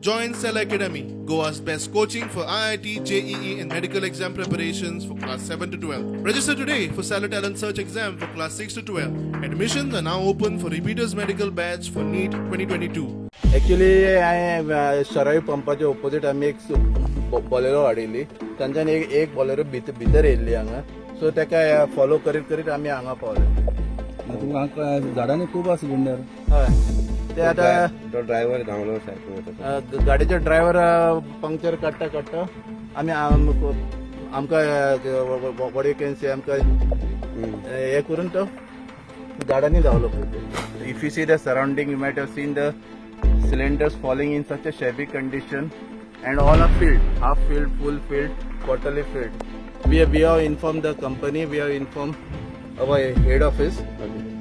Join Cell Academy, Goa's best coaching for IIT, JEE and medical exam preparations for class 7 to 12. Register today for Stellar Talent Search exam for class 6 to 12. Admissions are now open for repeaters medical batch for NEET 2022. Actually हांवें शराई पंपाच्या opposite आमी एक बॉलेरो हाडिल्ली, तांच्यान एक बॉलेरो भितर येयल्ली हांगा, so ताका follow करीत करीत आमी हांगा पावले. तुमकां झाडांनी खूब आसा सिलिंडर. हय, ते आतां तो ड्रायव्हर धांवलो सायकल, गाडयेचो ड्रायव्हर पंक्चर काडटा काडटा आमी आमकां what you can से आमकां हें करून तो झाडांनी धांवलो. If you see the surrounding, you might have seen the cylinders falling in such a shabby condition and all are filled, half filled, full filled, quarterly filled. We have informed the company, we have informed our head office,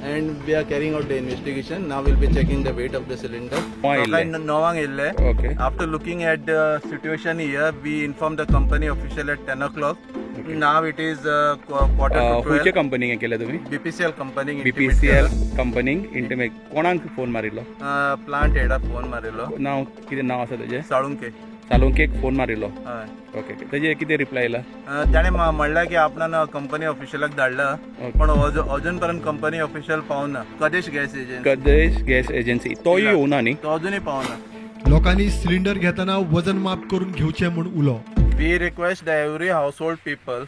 and we are carrying out the investigation. Now we'll be checking the weight of the cylinder. Novang ille. Okay. After looking at the situation here, we informed the company official at 10 o'clock. Okay. Now it is quarter to 12. खंयचे कंपनीक केले तुम्ही? BPCL company. BPCL company intimate. कोणाक phone मारिल्लो? Plant हेडाक phone मारिल्लो. नाव कितें नाव आसा तेजें? साळुंके. साळुंकेक फोन मारिल्लो. हय. ओके, तेजे कितें रिप्लाय आयला? ताणें म्हणलां की आपणान कंपनी ऑफिशियलाक धाडला, पण अजून पर्यंत कंपनी ऑफिशियल पावना. Kadesh gas agency. Kadesh gas agency तोय येवना न्ही, तो अजूनय पावना. लोकांनी सिलिंडर घेतना वजन माप करून घेवचें म्हूण उलो. We request the every household people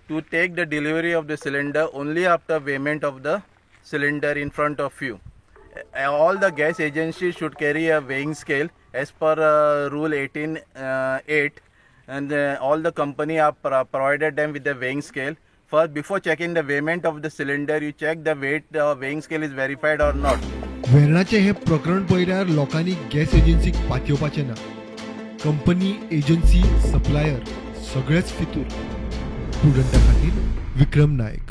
to take the delivery of the cylinder only after payment of the cylinder in front of you. All the gas agencies should carry a weighing scale as per rule 18.8, and all the company are provided them with the weighing scale. First, before checking the weighment of the cylinder, you check the weight, the weighing scale is verified or not. वेर्णाचें हें प्रकरण पळयल्यार लोकांनी gas एजन्सीक पातयेवपाचें ना. Company, agency, supplier सगळेच फितूर. प्रुडंटा खातीर विक्रम नायक.